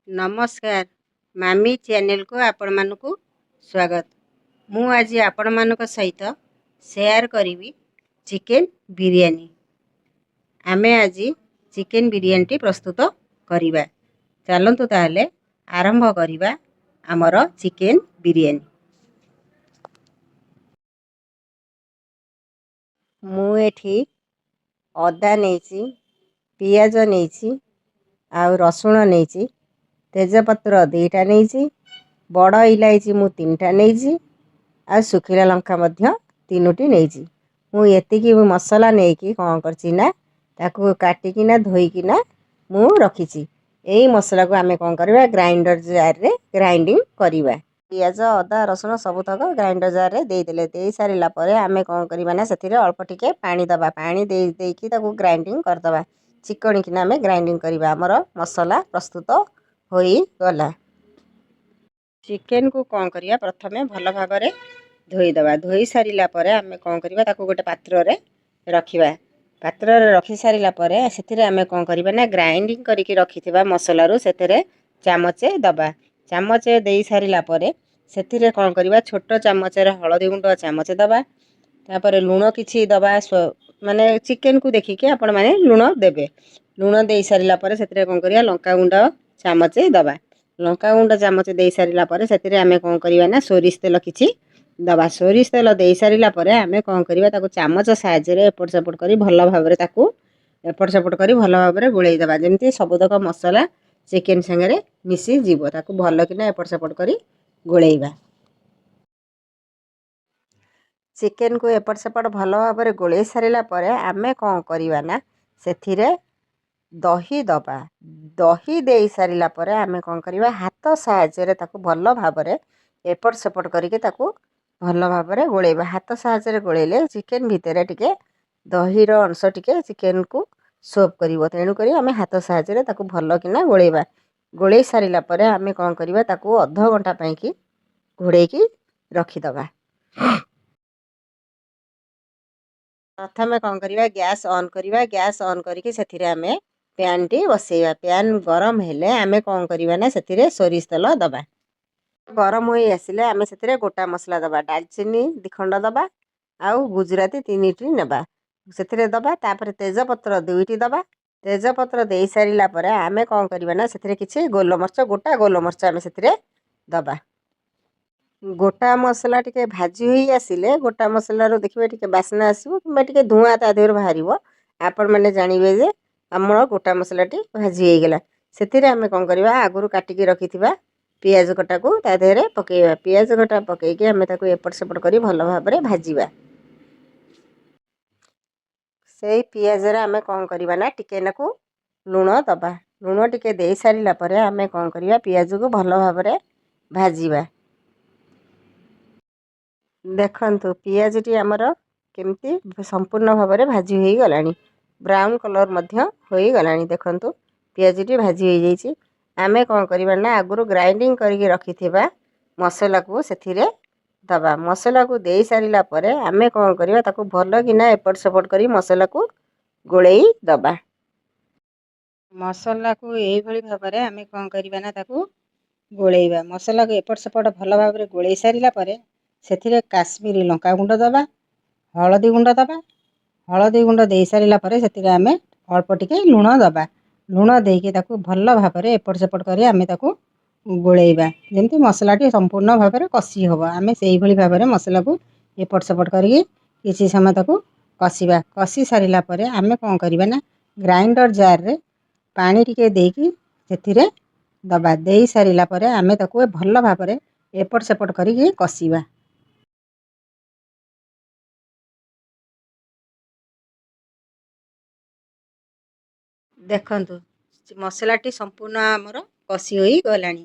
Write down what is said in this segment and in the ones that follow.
ନମସ୍କାର, ମାମି ଚ୍ୟାନେଲକୁ ଆପଣମାନଙ୍କୁ ସ୍ୱାଗତ। ମୁଁ ଆଜି ଆପଣମାନଙ୍କ ସହିତ ସେୟାର କରିବି ଚିକେନ୍ ବିରିୟାନୀ। ଆମେ ଆଜି ଚିକେନ୍ ବିରିୟାନୀଟି ପ୍ରସ୍ତୁତ କରିବା। ଚାଲନ୍ତୁ ତାହେଲେ ଆରମ୍ଭ କରିବା ଆମର ଚିକେନ୍ ବିରିୟାନୀ। ମୁଁ ଏଠି ଅଦା ନେଇଛି, ପିଆଜ ନେଇଛି ଆଉ ରସୁଣ ନେଇଛି, ତେଜପତ୍ର 2ଟା ନେଇଛି, ବଡ଼ ଇଲାଇଚି ମୁଁ 3ଟା ନେଇଛି ଆଉ ଶୁଖିଲା ଲଙ୍କା ମଧ୍ୟ 3ଟି ନେଇଛି। ମୁଁ ଏତିକି ମସଲା ନେଇକି କ'ଣ କରିଛି ନା ତାକୁ କାଟିକିନା ଧୋଇକିନା ମୁଁ ରଖିଛି। ଏଇ ମସଲାକୁ ଆମେ କ'ଣ କରିବା, ଗ୍ରାଇଣ୍ଡର ଜାର୍ରେ ଗ୍ରାଇଣ୍ଡିଙ୍ଗ କରିବା। ପିଆଜ, ଅଦା, ରସୁଣ ସବୁତକ ଗ୍ରାଇଣ୍ଡର ଜାର୍ରେ ଦେଇଦେଲେ। ଦେଇସାରିଲା ପରେ ଆମେ କ'ଣ କରିବା ନା ସେଥିରେ ଅଳ୍ପ ଟିକେ ପାଣି ଦେବା। ପାଣି ଦେଇ ଦେଇକି ତାକୁ ଗ୍ରାଇଣ୍ଡିଙ୍ଗ କରିଦେବା। ଚିକଣିକିନା ଆମେ ଗ୍ରାଇଣ୍ଡିଙ୍ଗ କରିବା। ଆମର ମସଲା ପ୍ରସ୍ତୁତ ହୋଇଗଲା। ଚିକେନକୁ କ'ଣ କରିବା, ପ୍ରଥମେ ଭଲ ଭାବରେ ଧୋଇଦେବା। ଧୋଇ ସାରିଲା ପରେ ଆମେ କ'ଣ କରିବା, ତାକୁ ଗୋଟେ ପାତ୍ରରେ ରଖିବା। ପାତ୍ରରେ ରଖି ସାରିଲା ପରେ ସେଥିରେ ଆମେ କ'ଣ କରିବା ନା ଗ୍ରାଇଣ୍ଡିଙ୍ଗ କରିକି ରଖିଥିବା ମସଲାରୁ ସେଥିରେ ଚାମଚେ ଦେବା। ଚାମଚେ ଦେଇ ସାରିଲା ପରେ ସେଥିରେ କ'ଣ କରିବା, ଛୋଟ ଚାମଚରେ ହଳଦୀ ଗୁଣ୍ଡ ଚାମଚେ ଦେବା। ତାପରେ ଲୁଣ କିଛି ଦେବା, ମାନେ ଚିକେନକୁ ଦେଖିକି ଆପଣମାନେ ଲୁଣ ଦେବେ। ଲୁଣ ଦେଇ ସାରିଲା ପରେ ସେଥିରେ କ'ଣ କରିବା, ଲଙ୍କାଗୁଣ୍ଡ ଚାମଚେ ଦେବା। ଲଙ୍କାଗୁଣ୍ଡ ଚାମଚ ଦେଇ ସାରିଲା ପରେ ସେଥିରେ ଆମେ କ'ଣ କରିବା ନା ସୋରିଷ ତେଲ କିଛି ଦେବା। ସୋରିଷ ତେଲ ଦେଇ ସାରିଲା ପରେ ଆମେ କ'ଣ କରିବା, ତାକୁ ଚାମଚ ସାହାଯ୍ୟରେ ଏପଟ ସେପଟ କରି ଭଲ ଭାବରେ ତାକୁ ଏପଟ ସେପଟ କରି ଭଲ ଭାବରେ ଗୋଳେଇ ଦେବା, ଯେମିତି ସବୁତକ ମସଲା ଚିକେନ୍ ସାଙ୍ଗରେ ମିଶିଯିବ। ତାକୁ ଭଲକିନା ଏପଟ ସେପଟ କରି ଗୋଳେଇବା। ଚିକେନକୁ ଏପଟ ସେପଟ ଭଲ ଭାବରେ ଗୋଳେଇ ସାରିଲା ପରେ ଆମେ କ'ଣ କରିବା ନା ସେଥିରେ ଦହି ଦେବା। ଦହି ଦେଇ ସାରିଲା ପରେ ଆମେ କ'ଣ କରିବା, ହାତ ସାହାଯ୍ୟରେ ତାକୁ ଭଲ ଭାବରେ ଏପଟ ସେପଟ କରିକି ତାକୁ ଭଲ ଭାବରେ ଗୋଳେଇବା। ହାତ ସାହାଯ୍ୟରେ ଗୋଳେଇଲେ ଚିକେନ୍ ଭିତରେ ଟିକେ ଦହିର ଅଂଶ ଟିକେ ଚିକେନକୁ ସୋପ୍ କରିବ। ତେଣୁକରି ଆମେ ହାତ ସାହାଯ୍ୟରେ ତାକୁ ଭଲକିନା ଗୋଳେଇବା। ଗୋଳେଇ ସାରିଲା ପରେ ଆମେ କ'ଣ କରିବା, ତାକୁ ଅଧଘଣ୍ଟା ପାଇଁକି ଘୋଡ଼େଇକି ରଖିଦେବା। ପ୍ରଥମେ କ'ଣ କରିବା, ଗ୍ୟାସ୍ ଅନ୍ କରିବା। ଗ୍ୟାସ୍ ଅନ୍ କରିକି ସେଥିରେ ଆମେ ପ୍ୟାନ୍ଟି ବସେଇବା। ପ୍ୟାନ୍ ଗରମ ହେଲେ ଆମେ କ'ଣ କରିବା ନା ସେଥିରେ ସୋରିଷ ତେଲ ଦେବା। ଗରମ ହୋଇ ଆସିଲେ ଆମେ ସେଥିରେ ଗୋଟା ମସଲା ଦେବା। ଡାଲଚିନି 2 ଖଣ୍ଡ ଦେବା ଆଉ ଗୁଜୁରାତି 3ଟି ନେବା, ସେଥିରେ ଦେବା। ତାପରେ ତେଜପତ୍ର 2ଟି ଦେବା। ତେଜପତ୍ର ଦେଇ ସାରିଲା ପରେ ଆମେ କ'ଣ କରିବା ନା ସେଥିରେ କିଛି ଗୋଲମରିଚ, ଗୋଟା ଗୋଲମରିଚ ଆମେ ସେଥିରେ ଦେବା। ଗୋଟା ମସଲା ଟିକେ ଭାଜି ହୋଇ ଆସିଲେ ଗୋଟା ମସଲାରୁ ଦେଖିବେ ଟିକେ ବାସ୍ନା ଆସିବ କିମ୍ବା ଟିକେ ଧୂଆଁ ତା ଦେହରୁ ବାହାରିବ। ଆପଣମାନେ ଜାଣିବେ ଯେ ଆମର ଗୋଟା ମସଲାଟି ଭାଜି ହୋଇଗଲା। ସେଥିରେ ଆମେ କ'ଣ କରିବା, ଆଗରୁ କାଟିକି ରଖିଥିବା ପିଆଜ କଟାକୁ ତା ଦେହରେ ପକାଇବା। ପିଆଜ କଟା ପକାଇକି ଆମେ ତାକୁ ଏପଟ ସେପଟ କରି ଭଲ ଭାବରେ ଭାଜିବା। ସେଇ ପିଆଜରେ ଆମେ କ'ଣ କରିବା ନା ଟିକେ ନାକୁ ଲୁଣ ଦେବା। ଲୁଣ ଟିକେ ଦେଇ ସାରିଲା ପରେ ଆମେ କ'ଣ କରିବା, ପିଆଜକୁ ଭଲ ଭାବରେ ଭାଜିବା। ଦେଖନ୍ତୁ ପିଆଜଟି ଆମର କେମିତି ସମ୍ପୂର୍ଣ୍ଣ ଭାବରେ ଭାଜି ହୋଇଗଲାଣି, ବ୍ରାଉନ୍ କଲର୍ ମଧ୍ୟ ହୋଇଗଲାଣି। ଦେଖନ୍ତୁ ପିଆଜଟି ଭାଜି ହୋଇଯାଇଛି। ଆମେ କ'ଣ କରିବା ନା ଆଗରୁ ଗ୍ରାଇଣ୍ଡିଙ୍ଗ କରିକି ରଖିଥିବା ମସଲାକୁ ସେଥିରେ ଦେବା। ମସଲାକୁ ଦେଇ ସାରିଲା ପରେ ଆମେ କ'ଣ କରିବା, ତାକୁ ଭଲକିନା ଏପଟ ସେପଟ କରି ମସଲାକୁ ଗୋଳେଇ ଦେବା। ମସଲାକୁ ଏଇଭଳି ଭାବରେ ଆମେ କ'ଣ କରିବା ନା ତାକୁ ଗୋଳେଇବା। ମସଲାକୁ ଏପଟ ସେପଟ ଭଲ ଭାବରେ ଗୋଳେଇ ସାରିଲା ପରେ ସେଥିରେ କାଶ୍ମୀରୀ ଲଙ୍କାଗୁଣ୍ଡ ଦେବା, ହଳଦୀ ଗୁଣ୍ଡ ଦେବା। ହଳଦୀ ଗୁଣ୍ଡ ଦେଇ ସାରିଲା ପରେ ସେଥିରେ ଆମେ ଅଳ୍ପ ଟିକେ ଲୁଣ ଦେବା। ଲୁଣ ଦେଇକି ତାକୁ ଭଲ ଭାବରେ ଏପଟ ସେପଟ କରି ଆମେ ତାକୁ ଗୋଳେଇବା, ଯେମିତି ମସଲାଟି ସମ୍ପୂର୍ଣ୍ଣ ଭାବରେ କଷି ହେବ। ଆମେ ସେଇଭଳି ଭାବରେ ମସଲାକୁ ଏପଟ ସେପଟ କରିକି କିଛି ସମୟ ତାକୁ କଷିବା। କଷି ସାରିଲା ପରେ ଆମେ କ'ଣ କରିବା ନା ଗ୍ରାଇଣ୍ଡର ଜାର୍ରେ ପାଣି ଟିକେ ଦେଇକି ସେଥିରେ ଦେବା। ଦେଇ ସାରିଲା ପରେ ଆମେ ତାକୁ ଭଲ ଭାବରେ ଏପଟ ସେପଟ କରିକି କଷିବା। ଦେଖନ୍ତୁ ମସଲାଟି ସମ୍ପୂର୍ଣ୍ଣ ଆମର କଷି ହୋଇଗଲାଣି।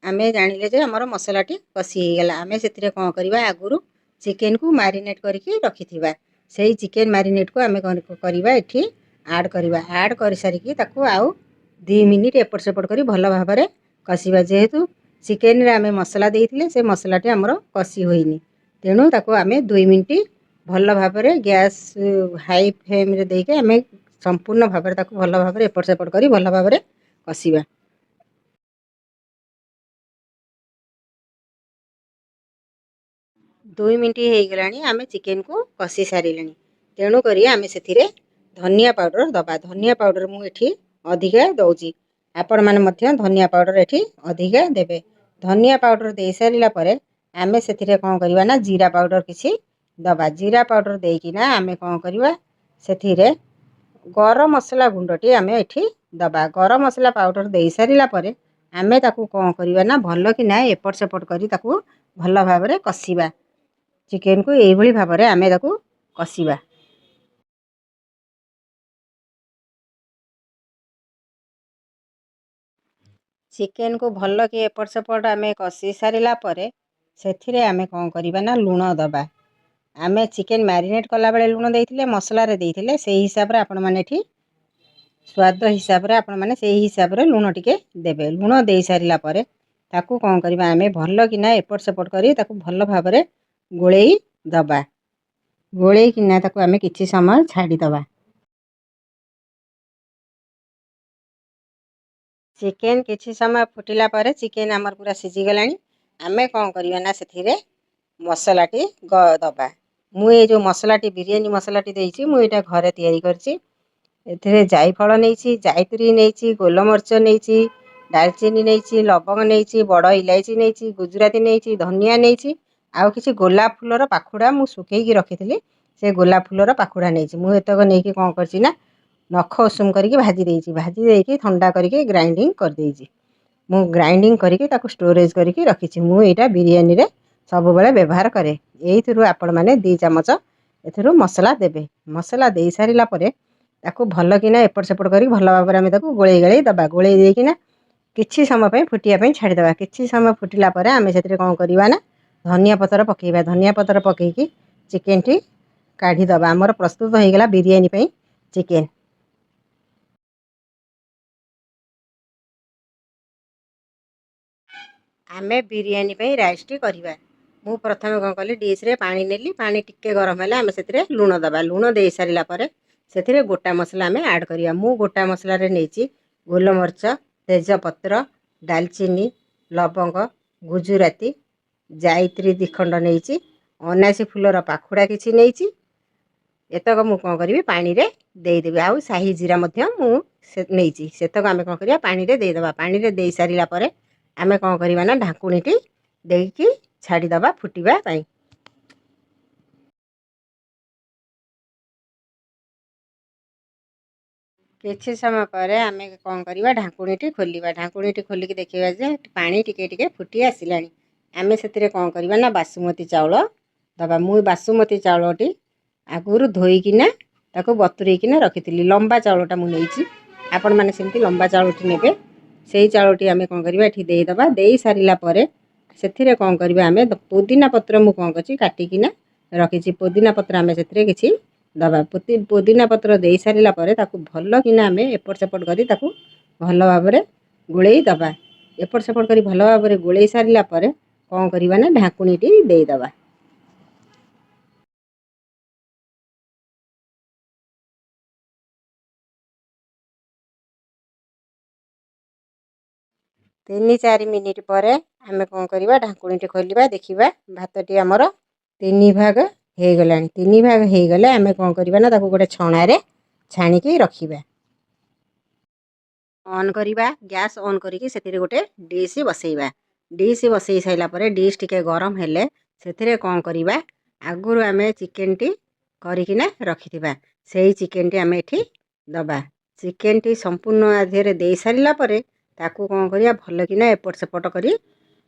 ଆମେ ଜାଣିଲେ ଯେ ଆମର ମସଲାଟି କଷି ହେଇଗଲା। ଆମେ ସେଥିରେ କ'ଣ କରିବା, ଆଗରୁ ଚିକେନକୁ ମ୍ୟାରିନେଟ୍ କରିକି ରଖିଥିବା ସେଇ ଚିକେନ୍ ମ୍ୟାରିନେଟ୍କୁ ଆମେ କ'ଣ କରିବା, ଏଠି ଆଡ଼୍ କରିବା। ଆଡ଼୍ କରିସାରିକି ତାକୁ ଆଉ 2 ମିନିଟ୍ ଏପଟ ସେପଟ କରି ଭଲ ଭାବରେ କଷିବା। ଯେହେତୁ ଚିକେନରେ ଆମେ ମସଲା ଦେଇଥିଲେ, ସେ ମସଲାଟି ଆମର କଷି ହୋଇନି, ତେଣୁ ତାକୁ ଆମେ 2 ମିନିଟ୍ ଭଲ ଭାବରେ ଗ୍ୟାସ୍ ହାଇ ଫ୍ଲେମ୍ରେ ଦେଇକି ଆମେ ସମ୍ପୂର୍ଣ୍ଣ ଭାବରେ ତାକୁ ଭଲ ଭାବରେ ଏପଟ ସେପଟ କରି ଭଲ ଭାବରେ କଷିବା। 2 ମିନିଟ୍ ହେଇଗଲାଣି, ଆମେ ଚିକେନକୁ କଷି ସାରିଲେଣି। ତେଣୁକରି ଆମେ ସେଥିରେ ଧନିଆ ପାଉଡ଼ର ଦେବା। ଧନିଆ ପାଉଡ଼ର ମୁଁ ଏଠି ଅଧିକା ଦେଉଛି, ଆପଣମାନେ ମଧ୍ୟ ଧନିଆ ପାଉଡ଼ର ଏଠି ଅଧିକା ଦେବେ। ଧନିଆ ପାଉଡ଼ର ଦେଇସାରିଲା ପରେ ଆମେ ସେଥିରେ କ'ଣ କରିବା ନା ଜିରା ପାଉଡ଼ର କିଛି ଦେବା। ଜିରା ପାଉଡ଼ର ଦେଇକିନା ଆମେ କ'ଣ କରିବା, ସେଥିରେ ଗରମ ମସଲା ଗୁଣ୍ଡଟି ଆମେ ଏଠି ଦେବା। ଗରମ ମସଲା ପାଉଡ଼ର ଦେଇସାରିଲା ପରେ ଆମେ ତାକୁ କ'ଣ କରିବା ନା ଭଲକିନା ଏପଟ ସେପଟ କରି ତାକୁ ଭଲ ଭାବରେ କଷିବା। ଚିକେନକୁ ଏଇଭଳି ଭାବରେ ଆମେ ତାକୁ କଷିବା। ଚିକେନକୁ ଭଲକି ଏପଟ ସେପଟ ଆମେ କଷି ସାରିଲା ପରେ ସେଥିରେ ଆମେ କ'ଣ କରିବା ନା ଲୁଣ ଦେବା। ଆମେ ଚିକେନ୍ ମ୍ୟାରିନେଟ୍ କଲାବେଳେ ଲୁଣ ଦେଇଥିଲେ, ମସଲାରେ ଦେଇଥିଲେ, ସେଇ ହିସାବରେ ଆପଣମାନେ ଏଠି ସ୍ୱାଦ ହିସାବରେ ଆପଣମାନେ ସେଇ ହିସାବରେ ଲୁଣ ଟିକେ ଦେବେ। ଲୁଣ ଦେଇସାରିଲା ପରେ ତାକୁ କ'ଣ କରିବା, ଆମେ ଭଲକିନା ଏପଟ ସେପଟ କରି ତାକୁ ଭଲ ଭାବରେ ଗୋଳେଇ ଦେବା। ଗୋଳେଇକିନା ତାକୁ ଆମେ କିଛି ସମୟ ଛାଡ଼ିଦେବା। ଚିକେନ୍ କିଛି ସମୟ ଫୁଟିଲା ପରେ ଚିକେନ୍ ଆମର ପୁରା ସିଝିଗଲାଣି। ଆମେ କ'ଣ କରିବା ନା ସେଥିରେ ମସଲାଟି ଦେବା। ମୁଁ ଏ ଯେଉଁ ମସଲାଟି, ବିରିୟାନୀ ମସଲାଟି ଦେଇଛି, ମୁଁ ଏଇଟା ଘରେ ତିଆରି କରିଛି। ଏଥିରେ ଜାଇଫଳ ନେଇଛି, ଜାଇତ୍ରୀ ନେଇଛି, ଗୋଲମରିଚ ନେଇଛି, ଡାଲଚିନି ନେଇଛି, ଲବଙ୍ଗ ନେଇଛି, ବଡ଼ ଇଲାଇଚି ନେଇଛି, ଗୁଜୁରାତି ନେଇଛି, ଧନିଆ ନେଇଛି, ଆଉ କିଛି ଗୋଲାପ ଫୁଲର ପାଖୁଡ଼ା ମୁଁ ଶୁଖେଇକି ରଖିଥିଲି, ସେ ଗୋଲାପ ଫୁଲର ପାଖୁଡ଼ା ନେଇଛି। ମୁଁ ଏତକ ନେଇକି କ'ଣ କରିଛି ନା ନଖ ଉଷୁମ କରିକି ଭାଜି ଦେଇଛି। ଭାଜି ଦେଇକି ଥଣ୍ଡା କରିକି ଗ୍ରାଇଣ୍ଡିଙ୍ଗ କରିଦେଇଛି। ମୁଁ ଗ୍ରାଇଣ୍ଡିଙ୍ଗ କରିକି ତାକୁ ଷ୍ଟୋରେଜ୍ କରିକି ରଖିଛି। ମୁଁ ଏଇଟା ବିରିୟାନୀରେ ସବୁବେଳେ ବ୍ୟବହାର କରେ। ଏଇଥିରୁ ଆପଣମାନେ 2 ଚାମଚ ଏଥିରୁ ମସଲା ଦେବେ। ମସଲା ଦେଇସାରିଲା ପରେ ତାକୁ ଭଲକିନା ଏପଟ ସେପଟ କରିକି ଭଲ ଭାବରେ ଆମେ ତାକୁ ଗୋଳେଇ ଗାଳେଇ ଦେବା। ଗୋଳେଇ ଦେଇକିନା କିଛି ସମୟ ପାଇଁ ଫୁଟିବା ପାଇଁ ଛାଡ଼ିଦେବା। କିଛି ସମୟ ଫୁଟିଲା ପରେ ଆମେ ସେଥିରେ କ'ଣ କରିବା ନା ଧନିଆ ପତ୍ର ପକାଇବା। ଧନିଆ ପତ୍ର ପକାଇକି ଚିକେନଟି କାଢ଼ିଦେବା। ଆମର ପ୍ରସ୍ତୁତ ହୋଇଗଲା ବିରିୟାନୀ ପାଇଁ ଚିକେନ୍। ଆମେ ବିରିୟାନୀ ପାଇଁ ରାଇସ୍ଟି କରିବା। ମୁଁ ପ୍ରଥମେ କ'ଣ କଲି, ଡିସ୍ରେ ପାଣି ନେଲି। ପାଣି ଟିକେ ଗରମ ହେଲେ ଆମେ ସେଥିରେ ଲୁଣ ଦେବା। ଲୁଣ ଦେଇସାରିଲା ପରେ ସେଥିରେ ଗୋଟା ମସଲା ଆମେ ଆଡ଼୍ କରିବା। ମୁଁ ଗୋଟା ମସଲାରେ ନେଇଛି ଗୋଲମରିଚ, ତେଜପତ୍ର, ଡାଲଚିନି, ଲବଙ୍ଗ, ଗୁଜୁରାତି, ଜାଇତ୍ରୀ 2 ଖଣ୍ଡ ନେଇଛି, ଅନାସୀ ଫୁଲର ପାଖୁଡ଼ା କିଛି ନେଇଛି। ଏତକ ମୁଁ କ'ଣ କରିବି, ପାଣିରେ ଦେଇଦେବି। ଆଉ ସାହି ଜିରା ମଧ୍ୟ ମୁଁ ସେ ନେଇଛି। ସେତକ ଆମେ କ'ଣ କରିବା, ପାଣିରେ ଦେଇଦେବା। ପାଣିରେ ଦେଇସାରିଲା ପରେ ଆମେ କ'ଣ କରିବା ନା ଢାଙ୍କୁଣୀଟି ଦେଇକି ଛାଡ଼ିଦେବା ଫୁଟିବା ପାଇଁ। କିଛି ସମୟ ପରେ ଆମେ କ'ଣ କରିବା, ଢାଙ୍କୁଣୀଟି ଖୋଲିବା। ଢାଙ୍କୁଣୀଟି ଖୋଲିକି ଦେଖିବା ଯେ ପାଣି ଟିକେ ଟିକେ ଫୁଟି ଆସିଲାଣି। ଆମେ ସେଥିରେ କ'ଣ କରିବା ନା ବାସୁମତୀ ଚାଉଳ ଦେବା। ମୁଁ ବାସୁମତୀ ଚାଉଳଟି ଆଗରୁ ଧୋଇକିନା ତାକୁ ବତୁରେଇକିନା ରଖିଥିଲି। ଲମ୍ବା ଚାଉଳଟା ମୁଁ ନେଇଛି, ଆପଣମାନେ ସେମିତି ଲମ୍ବା ଚାଉଳଟି ନେବେ। ସେଇ ଚାଉଳଟି ଆମେ କ'ଣ କରିବା, ଏଠି ଦେଇଦେବା। ଦେଇ ସାରିଲା ପରେ ସେଥିରେ କ'ଣ କରିବା ଆମେ, ପୋଦିନା ପତ୍ର ମୁଁ କ'ଣ କରିଛି, କାଟିକିନା ରଖିଛି। ପୋଦିନା ପତ୍ର ଆମେ ସେଥିରେ କିଛି ଦେବା। ପୋଦିନା ପତ୍ର ଦେଇସାରିଲା ପରେ ତାକୁ ଭଲକିନା ଆମେ ଏପଟ ସେପଟ କରି ତାକୁ ଭଲ ଭାବରେ ଗୋଳେଇ ଦେବା। ଏପଟ ସେପଟ କରି ଭଲ ଭାବରେ ଗୋଳେଇ ସାରିଲା ପରେ କ'ଣ କରିବା ନା ଢାଙ୍କୁଣୀଟି ଦେଇଦେବା। 3-4 ମିନିଟ୍ ପରେ ଆମେ କ'ଣ କରିବା, ଢାଙ୍କୁଣୀଟି ଖୋଲିବା। ଦେଖିବା ଭାତଟି ଆମର ତିନି ଭାଗ ହେଇଗଲାଣି। ତିନି ଭାଗ ହେଇଗଲେ ଆମେ କ'ଣ କରିବା ନା ତାକୁ ଗୋଟେ ଛଣାରେ ଛାଣିକି ରଖିବା। ଅନ୍ କରିବା, ଗ୍ୟାସ୍ ଅନ୍ କରିକି ସେଥିରେ ଗୋଟେ ଡିସ୍ ବସେଇବା। ଡିସ୍ ବସେଇ ସାରିଲା ପରେ ଡିସ୍ ଟିକେ ଗରମ ହେଲେ ସେଥିରେ କ'ଣ କରିବା, ଆଗରୁ ଆମେ ଚିକେନଟି କରିକିନା ରଖିଥିବା, ସେଇ ଚିକେନଟି ଆମେ ଏଠି ଦେବା। ଚିକେନଟି ସମ୍ପୂର୍ଣ୍ଣ ଦେହରେ ଦେଇସାରିଲା ପରେ ତାକୁ କ'ଣ କରିବା, ଭଲକିନା ଏପଟ ସେପଟ କରି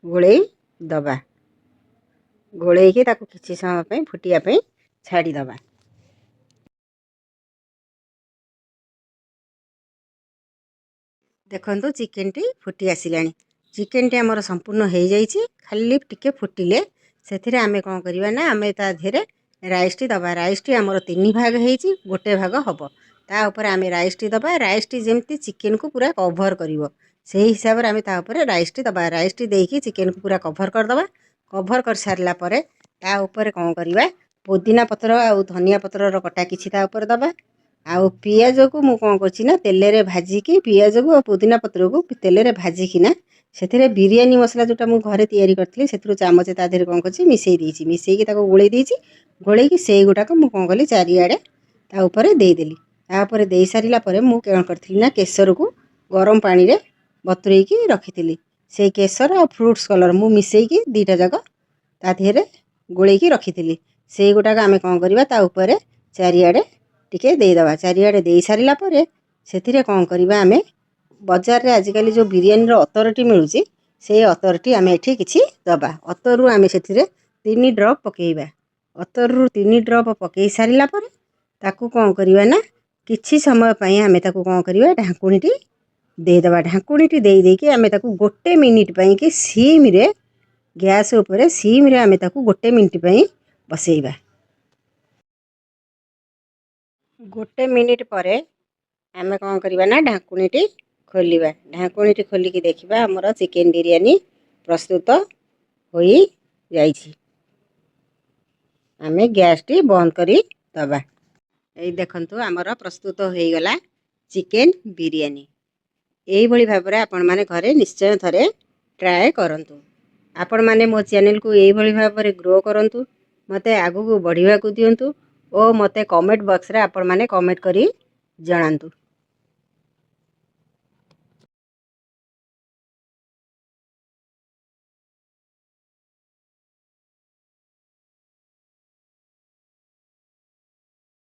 ଗୋଳେଇ ଦେବା। ଗୋଳେଇକି ତାକୁ କିଛି ସମୟ ପାଇଁ ଫୁଟିବା ପାଇଁ ଛାଡ଼ିଦେବା। ଦେଖନ୍ତୁ, ଚିକେନଟି ଫୁଟି ଆସିଲାଣି। ଚିକେନଟି ଆମର ସମ୍ପୂର୍ଣ୍ଣ ହେଇଯାଇଛି। ଖାଲି ଟିକେ ଫୁଟିଲେ ସେଥିରେ ଆମେ କ'ଣ କରିବା ନା ଆମେ ତା ଦେହରେ ରାଇସ୍ଟି ଦେବା। ରାଇସ୍ଟି ଆମର ତିନି ଭାଗ ହେଇଛି, ଗୋଟେ ଭାଗ ହେବ। ତା ଉପରେ ଆମେ ରାଇସ୍ଟି ଦେବା। ରାଇସ୍ଟି ଯେମିତି ଚିକେନକୁ ପୁରା କଭର୍ କରିବ, ସେଇ ହିସାବରେ ଆମେ ତା ଉପରେ ରାଇସ୍ଟି ଦେବା। ରାଇସ୍ଟି ଦେଇକି ଚିକେନକୁ ପୁରା କଭର୍ କରିଦେବା। କଭର୍ କରିସାରିଲା ପରେ ତା ଉପରେ କ'ଣ କରିବା, ପୋଦିନା ପତ୍ର ଆଉ ଧନିଆ ପତ୍ରର କଟା କିଛି ତା ଉପରେ ଦେବା। ଆଉ ପିଆଜକୁ ମୁଁ କ'ଣ କରୁଛି ନା ତେଲରେ ଭାଜିକି, ପିଆଜକୁ ଆଉ ପୋଦିନା ପତ୍ରକୁ ତେଲରେ ଭାଜିକିନା ସେଥିରେ ବିରିୟାନୀ ମସଲା ଯେଉଁଟା ମୁଁ ଘରେ ତିଆରି କରିଥିଲି, ସେଥିରୁ ଚାମଚେ ତା ଦେହରେ କ'ଣ କରିଛି, ମିଶାଇ ଦେଇଛି। ମିଶାଇକି ତାକୁ ଗୋଳେଇ ଦେଇଛି। ଗୋଳେଇକି ସେଇଗୁଟାକୁ ମୁଁ କ'ଣ କଲି, ଚାରିଆଡ଼େ ତା ଉପରେ ଦେଇଦେଲି। ତାପରେ ଦେଇସାରିଲା ପରେ ମୁଁ କ'ଣ କରିଥିଲି ନା, କେଶରକୁ ଗରମ ପାଣିରେ ବତୁରେଇକି ରଖିଥିଲି। ସେଇ କେଶର ଆଉ ଫ୍ରୁଟ୍ସ କଲର୍ ମୁଁ ମିଶାଇକି ଦୁଇଟା ଯାକ ତା ଦେହରେ ଗୋଳେଇକି ରଖିଥିଲି। ସେଇଗୁଟାକ ଆମେ କ'ଣ କରିବା, ତା ଉପରେ ଚାରିଆଡ଼େ ଟିକେ ଦେଇଦେବା। ଚାରିଆଡ଼େ ଦେଇସାରିଲା ପରେ ସେଥିରେ କ'ଣ କରିବା ଆମେ, ବଜାରରେ ଆଜିକାଲି ଯେଉଁ ବିରିୟାନୀର ଅତରଟି ମିଳୁଛି, ସେଇ ଅତରଟି ଆମେ ଏଠି କିଛି ଦେବା। ଅତରରୁ ଆମେ ସେଥିରେ 3 ଡ୍ରପ୍ ପକାଇବା। ଅତରରୁ 3 ଡ୍ରପ୍ ପକାଇ ସାରିଲା ପରେ ତାକୁ କ'ଣ କରିବା ନା, କିଛି ସମୟ ପାଇଁ ଆମେ ତାକୁ କ'ଣ କରିବା, ଢାଙ୍କୁଣୀଟି ଦେଇଦେବା। ଢାଙ୍କୁଣୀଟି ଦେଇ ଦେଇକି ଆମେ ତାକୁ 1 ମିନିଟ୍ ପାଇଁକି ସିମ୍ରେ, ଗ୍ୟାସ୍ ଉପରେ ସିମ୍ରେ ଆମେ ତାକୁ 1 ମିନିଟ୍ ପାଇଁ ବସେଇବା। 1 ମିନିଟ୍ ପରେ ଆମେ କ'ଣ କରିବା ନା, ଢାଙ୍କୁଣୀଟି ଖୋଲିବା। ଢାଙ୍କୁଣୀଟି ଖୋଲିକି ଦେଖିବା, ଆମର ଚିକେନ୍ ବିରିୟାନୀ ପ୍ରସ୍ତୁତ ହୋଇଯାଇଛି। ଆମେ ଗ୍ୟାସ୍ଟି ବନ୍ଦ କରି ଦେବା। ଏଇ ଦେଖନ୍ତୁ, ଆମର ପ୍ରସ୍ତୁତ ହୋଇଗଲା ଚିକେନ୍ ବିରିୟାନୀ। ଏଇଭଳି ଭାବରେ ଆପଣମାନେ ଘରେ ନିଶ୍ଚୟ ଥରେ ଟ୍ରାଏ କରନ୍ତୁ। ଆପଣମାନେ ମୋ ଚ୍ୟାନେଲକୁ ଏଇଭଳି ଭାବରେ ଗ୍ରୋ କରନ୍ତୁ, ମୋତେ ଆଗକୁ ବଢ଼ିବାକୁ ଦିଅନ୍ତୁ ଓ ମୋତେ କମେଣ୍ଟ ବକ୍ସରେ ଆପଣମାନେ କମେଣ୍ଟ କରି ଜଣାନ୍ତୁ।